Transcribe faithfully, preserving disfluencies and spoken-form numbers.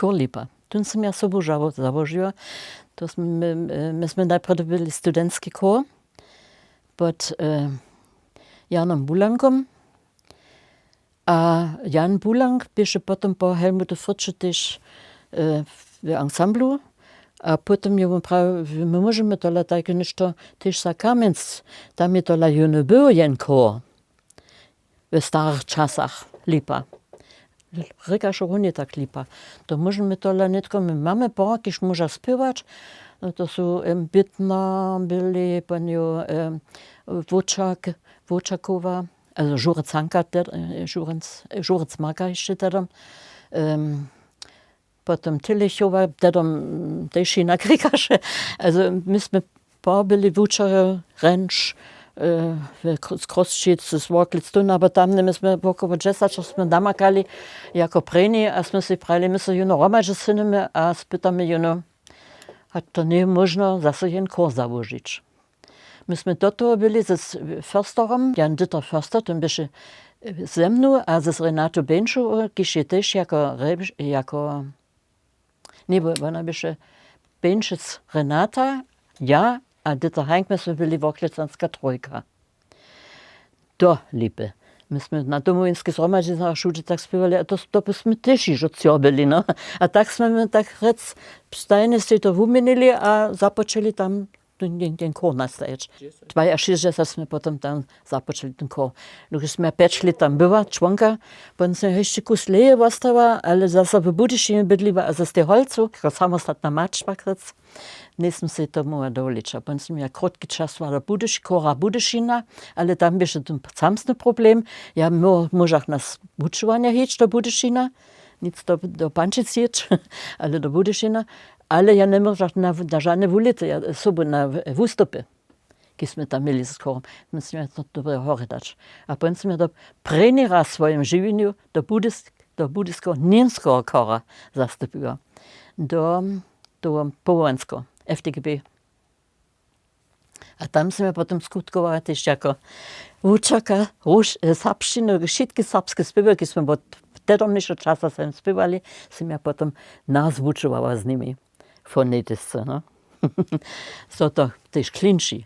Chór Lipa. Tón sym ja sobu załožiła. To smy my smy najprjedy byli studentski chór pod janom bulankom. A jan bulank běše potom po helmutu fritšu tež w ansamblu. A potom je wón prawił, my móžemy tola tajke něšto tež za kamjenc. Tam je tola jónu był jen chór w starych časach Lipa. Rěkaše runje tak Lipa. To móžemy tola nětko my mamy pora kiž móža spěwać. To su bětna byli ponijo wóčakowa, žurec hanka žurec maka hišće tedom. Potom telechowa tedom tež hinak rěkaše. My smy pora byli wučerjo renč z chrósćic z worklic tón abo tamne my smy wokoło dźesaćo smy namakali jako prěni a smy sej prajili my so jónu hromadźe synymy a spytamy jónu, hač to njeje móžno zaso jen chór załožić. My smy do toho byli z försterom jan dyter förster tón běše ze mnu a z renatu běnšu kiž je tež jako jako njebě wona běše běnšec renata, ja a dyter hank my smy byli worklecanska trójka. Do Lipy my smy na domowinskej zhromadźiznach wšudźe tak spěwali a to by smy tež hižo cjobyli no. A tak smy my tak rjec stajnje sej to wuměnili a započeli tam ten chór nastajeć. Dwajašěsćdźesat smy potom tam započeli ten chór. Dokelž smy ja pjeć lět tam była čłonka, potom smy ja hišće kus leje wostała ale zaso w budyšinje bydliła a z tej holcu jako samostatna mać pak rjec. Njejsmy sej to móhła dowolić a potom smy ja krótki čas wala chóra budyšina. Ale tam běše ten samsny problem. Ja móžach na wučowanja hić do budyšina, nic do pančic hić ale do budyšina. Ale ja njemóžach na žane wulěty sobu na wustupy. Kiž smy tam měli z chórom, my smy ja to dobre hory dać. A potom smy ja to prěni raz w swojim žiwjenju do budyskeho němskeho chóra zastupiła do powołanskeho f d g b. A tam smy ja potom skutkowała tež jako wučerka serbšćiny wšitke serbske spěwy kiž smy wot tedomnišeho časa sem spěwali, smy ja potom nazwučowała z nimi fonetisce no. Zo to tež klinči.